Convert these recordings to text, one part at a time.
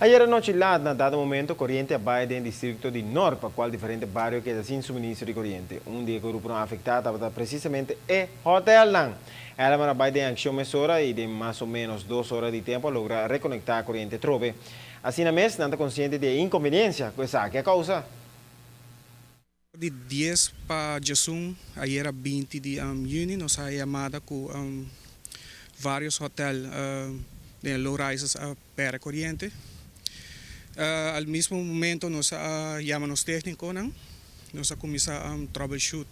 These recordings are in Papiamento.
Ayera nochi laat, na dado momento, coriente a bay den districto di Noord, pa cual diferente bario keda sin suministro di coriente. Un di e gruponan afecta tabata precisamente e hotelnan. Elmar a bay den accion mesora y den mas o menos 2 ora di tempo a logra reconecta coriente trobe. Asina mes, nan ta consciente di e inconveniencia cu esaki a causa. Di 10 pa 11, ayera 20 di juni, nos a yamada cu varios hotel di low rises a perde coriente. Al mesmo momento nos a yama nos tecniconan, nos a cuminsa troubleshoot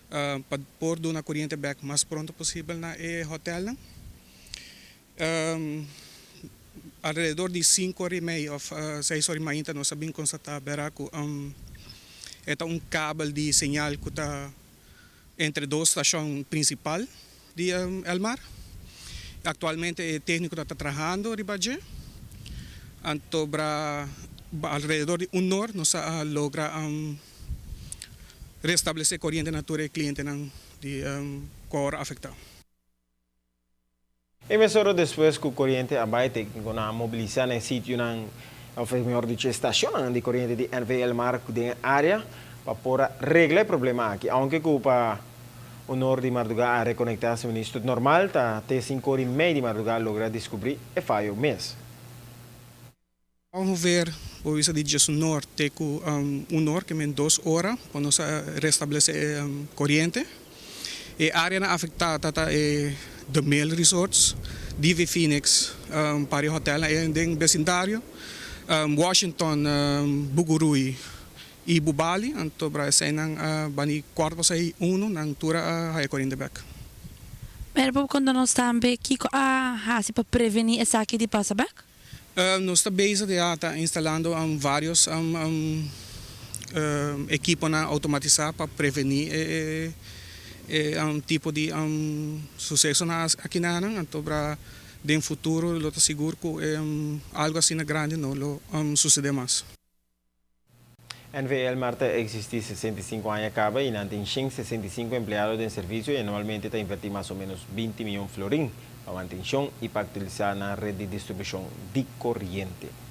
pa por duna coriente back mas pronto posibel na e hotel. Alrededor di 5 or y mey of 6 or y mey nos a bin constata bera cu ta un kabel di señal cu ta entre dos stacion principal di Elmar. Actualmente e tecnico ta trahando riba dje. Anto bra alrededor di un or nos a logra restablece coriente na tur clientenan di cu a afecta. Y mesora despues cu coriente a bay, tecniconan a mobilisa na sitio, of miho dicho, estacion di coriente di NV Elmar den area pa por regla e problema aki. Aunke cu pa 1 or di marduga a reconecta suministro normal, ta te 5 or y mey di marduga a logra descubri e fayo mes. Ongeveer, bo di 11 or te cu 1 or, kiermen 2 ora, pa nos restablece coriente. E area afecta ta e The Mill Resorts, Divi Phoenix, Pari Hotel den vecindario, Washington, Bugurui y Bubali, anto pa esey bani cuarto pa 1, nan tur a haya coriente back. Pero cuando nos tambe kico a hasi pa preveni esaki di pasa back? Nos ta bezig ta instalando varios ekipo automatisa pa preveni un tipo di suceso aki na anto pa den futuro lo ta sigur cu algo asina grandi no lo sucede mas. NV Elmar ta existi 65 aña caba y nan tin 165 empleado den servicio y anualmente ta inverti mas o menos 20 miyon florin pa mantencion y pa actualisa e red di distribucion di coriente.